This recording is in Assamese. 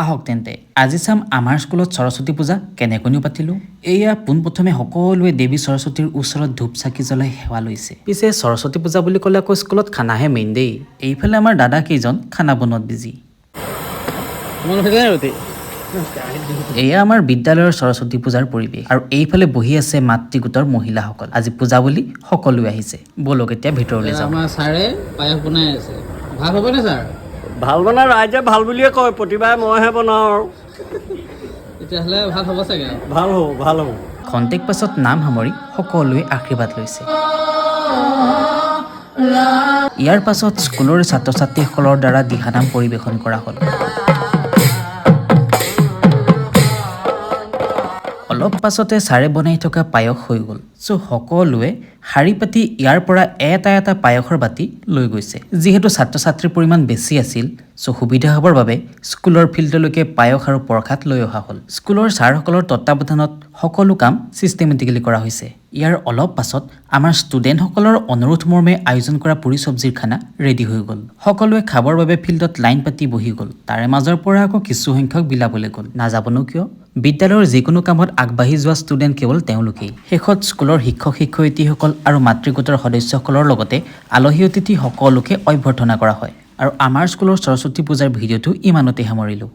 আহক তেন্তে আজি চাম আমাৰ স্কুলত সৰস্বতী পূজা কেনেকৈনো পাতিলোঁ। এয়া পোনপ্ৰথমে সকলোৱে দেৱী সৰস্বতীৰ ওচৰত ধূপ চাকি জ্বলাই সেৱা লৈছে। পিছে সৰস্বতী পূজা বুলি ক'লে আকৌ স্কুলত খানাহে মেইন দেই। এইফালে আমাৰ দাদা কেইজন খানা বনোৱাত বিজি। তোমালোক? এয়া আমাৰ বিদ্যালয়ৰ সৰস্বতী পূজাৰ পৰিৱেশ আৰু এইফালে বহি আছে মাতৃগোটৰ মহিলাসকল। আজি পূজা বুলি সকলোৱে আহিছে। ব'লক, এতিয়া ভিতৰলৈ যাওঁ। আমাৰ ছাৰে পায়স বনাই আছে। ভাল হ'বনে ছাৰ? ভাল মানে ৰাইজে ভাল বুলিয়ে কয়। প্ৰতিবাৰে মইহে বনাওঁ আৰু। তেতিয়াহ'লে ভাল হ'ব চাগে আৰু। ভাল হ'ব, ভাল হ'ব। খন্তেক পাছত নাম সামৰি সকলোৱে আশীৰ্বাদ লৈছে। ইয়াৰ পাছত স্কুলৰ ছাত্ৰ ছাত্ৰীসকলৰ দ্বাৰা দিহানাম পৰিৱেশন কৰা হ'ল। অলপ পাছতে ছাৰে বনাই থকা পায়স হৈ গ'ল। চ' সকলোৱে শাৰী পাতি ইয়াৰ পৰা এটা এটা পায়সৰ বাতি লৈ গৈছে। যিহেতু ছাত্ৰ ছাত্ৰীৰ পৰিমাণ বেছি আছিল, চ' সুবিধা হ'বৰ বাবে স্কুলৰ ফিল্ডলৈকে পায়স আৰু প্ৰসাদ লৈ অহা হ'ল। স্কুলৰ ছাৰসকলৰ তত্বাৱধানত সকলো কাম ছিষ্টেমেটিকেলি কৰা হৈছে। ইয়াৰ অলপ পাছত আমাৰ ষ্টুডেণ্টসকলৰ অনুৰোধ মৰ্মে আয়োজন কৰা পুৰি চব্জিৰ খানা ৰেডি হৈ গ'ল। সকলোৱে খাবৰ বাবে ফিল্ডত লাইন পাতি বহি গ'ল। তাৰে মাজৰ পৰা আকৌ কিছুসংখ্যক বিলাবলৈ গ'ল। নাযাবনো কিয়? বিদ্যালয়ৰ যিকোনো কামত আগবাঢ়ি যোৱা ষ্টুডেণ্ট কেৱল তেওঁলোকেই। শেষত স্কুলৰ শিক্ষক শিক্ষয়িত্ৰীসকল আৰু মাতৃগোটৰ সদস্যসকলৰ লগতে আলহী অতিথি সকলোকে অভ্যৰ্থনা কৰা হয় আৰু আমাৰ স্কুলৰ সৰস্বতী পূজাৰ ভিডিঅ'টো ইমানতে সামৰিলোঁ।